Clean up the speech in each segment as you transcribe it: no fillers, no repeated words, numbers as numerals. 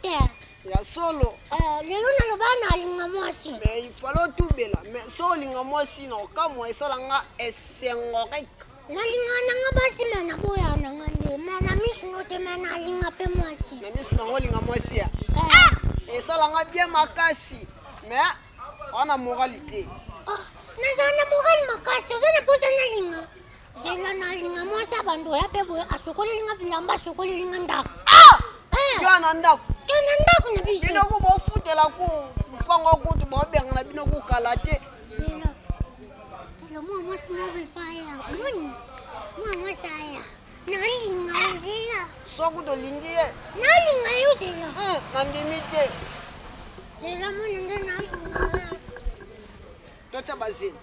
te. Ya solo. Eh, lelo naloba nalinga mwasi. Mais il fallait otubela. Mais so olinga mwasi na okamwa esala nga esengo rek. Nalinga nanga basi me naboya nanga nde me na misu no te me nalinga mpe mwasi. Na misu nango olinga mwasi ya. Eh. Esala nga bien makasi. Mais wana morale te. Oh, nazala na morale makasi oza na mposa nalinga. Zela nalinga mwasi ya bando ya mpe boye asokolelinga bilamba asokolelinga ndako. Ah! Eh. Yo na ndako. To na ndako na biso. Bino ku bofutela ku mpango kutu bobengana bino ku kala te. Zela. Tala mwa mwasi moko epai ya moni. Mwa mwasi aya. Nalinga yo zela. Soki tolingi ye. Nalinga yo zela. Nandimi te. Zela mwana nde nalinga. Totya bazela.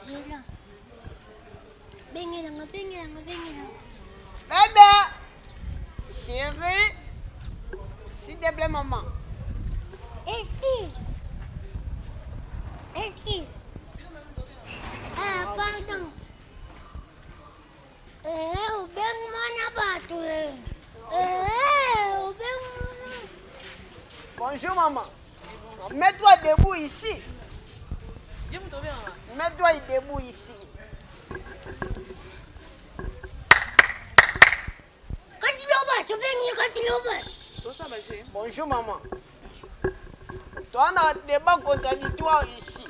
Zela. Bengelanga, bengelanga, bengelanga. Bébé! Chérie! S'il te plaît, maman. Excuse. Excuse. Ah, pardon. Eh, obengi mwana bato eh. Eh, obengi mwana. Bonjour, maman. Mets-toi debout ici. Mets-toi debout ici. Kasi loba, tobengi kasi loba. Bonjour, maman. Toi, on a un débat contradictoire ici.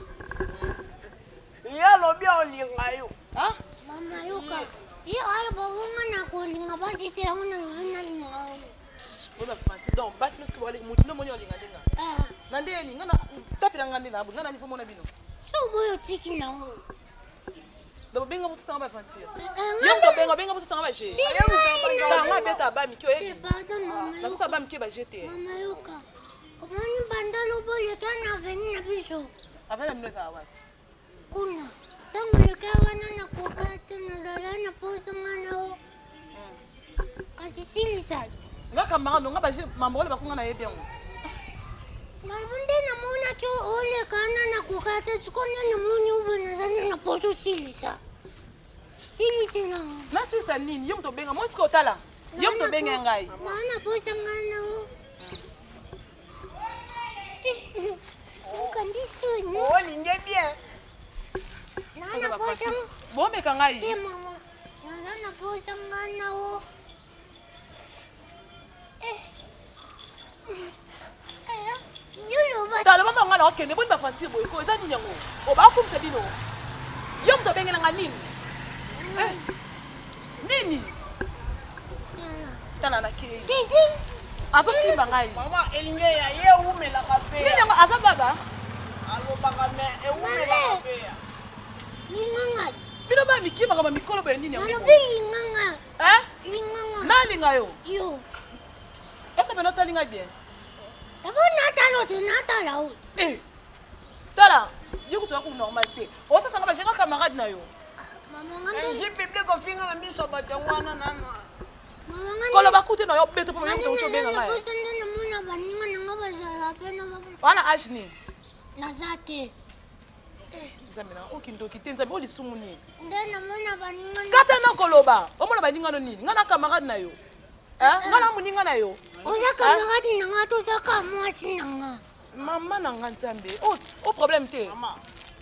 Ye alobi olinga yo. Ah? Mama yoka. Ye ayo babonga na kolinga basi te yango nalobi nalinga yo. Oza fanti donc basi nyonso balinga motu nde omoni olinga nde nga. Ah, Na nde yeni nga na tapela nga nde na nga nani fo mona bino. so boyo otiki na oyo. Donc benga bosasa nga ba aventure. Eh, eh, Yo moto obenga benga bosasa nga ba jeu. ngai Nga beta ba mike Te oyebi. pardon mama Nasasa yoka. ba mike ba jeu te. Mama yoka. Omoni banda lobo oleka na aveni na biso. Aveni na bino ezala wapi? Kuna. Ntango oleka wana nakoka te nazala na posa nga na yo. Kasi silisa. Nga camarade nga ba jeu mambo oyo bakonga na yebi yango. Nalobi nde namonaki oleka wana nakoka te sikoyo nde namoni obo nazali na posa osilisa. Siliselanga. Nasilisa nini? Yo moto obenga moi tika otala. Yo moto obenga ngai. Naa na posa nga na yo. Okandi soni. Olinge bien. Naa na posa Bomeka ngai. te mama. Naza na posa nga na yo. Eh. Eh, yo loba Tala mama nga na okende boni ba aventure boye ko eza nini yango? Obakumisa bino. Yo moto obengela nga nini? Eh, Nini? Tala na kei. Titi. Azosimba ngai. Mama elingi ya ye ewumelaka mpe. Nini yango aza baba? Alobaka me ewumelaka mpe ya. Linganga. Bino ba mike makambo ya mikolo boye nini yango? Nalobi linganga. Eh? Linganga. Nalinga yo. Yo. Est-ce que bino tolinga bien? D'abord natala te natala o. Eh. Tala, yo kutu oya ku normal te. Osasanga ba gérant camarade na yo. Mama nga nde Injure publique ofinga na miso ya bato yango wana nana. mama nga nde Koloba kutu na yo beto mpo nga yo nde kutu obenga naza na ngai. posa nde namona baninga na nga bazala pe na ba- Wana age nini? naza te. Nzambe na okindoki te nzambe oyo lisumu nini? Nde namona baninga na- Kata na koloba. Omona baninga no nini? Nga na camarade na yo. Eh? Nga na moninga na yo. oza camarade na nga to oza ka mwasi na nga. Mama na nga nzambe. Oh, oh problème te. Mama,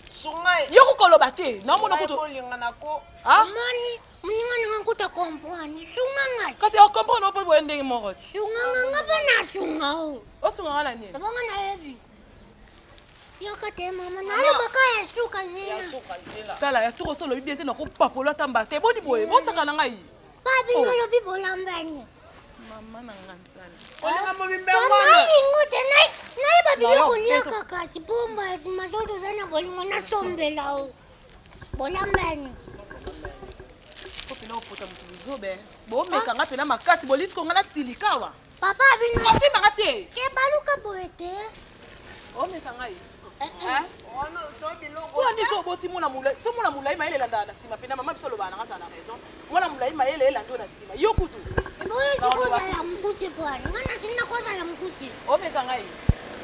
sunga ye. Yo koloba te. Naomona Sunga ye kutu. bolinga na ko. Ah? Omoni moninga na nga kuta comprendre sunga ngai. Kasi ocomprendre mpo boye ndenge moko ti. Sunga nga nga mpe nasunga o. Osunga nga na nini? Ebongo nayebi. Yoka te mama nalobaka ya suka Ya zela. suka zela. Tala ya toko so olobi bien te nakopapola ata mbata. Eboni boye bosaka na ngai. Papi nolobi bolambani. Mama na nga nzambe. Olinga mobimba yango wana. Nalingo te nayeba biloko Nayo, liaka kati pomba ya nsima so toza na bolingo nasombela o. Bolambani. Po pena opota moto bozobe. Bomeka nga pena makasi bolisi ko nga na silika awa. Papa bino Osimbanga te. ke baluka boye te. Omeka ngai. Eh, eh. Eh? Wana to biloko. Mpo nini so oboti mwana molai so mwana molai mayele elandaka na nsima mpena mama biso alobaka na nga azala na raison mwana molai mayele elandi oyo na nsima yo kutu Eboyo sikozala mokuse bwana. Nga nasinda kozala mokuse. omeka ngai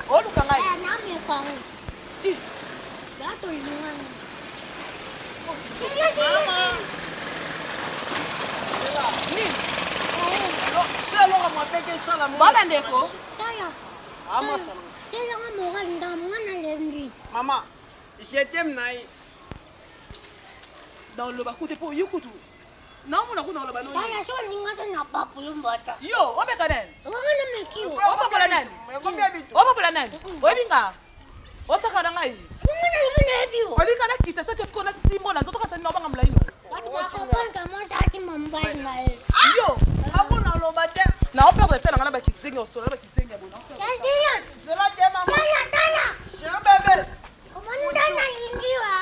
oluka ngai Eh, nameka o. Ih, Ya tolingani. Mama. Zela. nini So eloko mapeke Osala Bona ndeko. Tala. Amasala. Tielanga moral ndambo nga nalembi. Mama, je t'aime na ye. Naoloba kutu mpo yo kutu naomona kuna oloba noni. Tala so olinga te na papu yo mbata. Yo omeka nani? Wanga na mekiwa. Opapola nani? Ekomi ya bitu. Opapola nani? Oyebi nga? Osaka na ngai. Wanga na lobi nayebi yo. Olinga nakita soki osiko na simbo na nzoto kasi na obanga molai no. Bato bakokonta mwasi asimba mobali na ye. Yo Nga kuna oloba te. na operdre te na ngai na bakizengi osola na bakizengi ya bona. Yazila. Zela te mama. Tala tala. Chéri bébé. Omoni nda nalingi wa.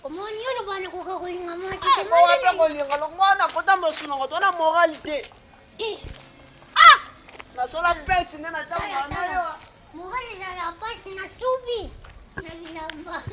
Omoni yo loba nakoka kolinga mwasi te. Owa mpe kolinga longo wana kota mosunongo to na morale te. Eh, Nasala perte nde na ntango na yo. Morale ezala mpasi na subi na bilamba.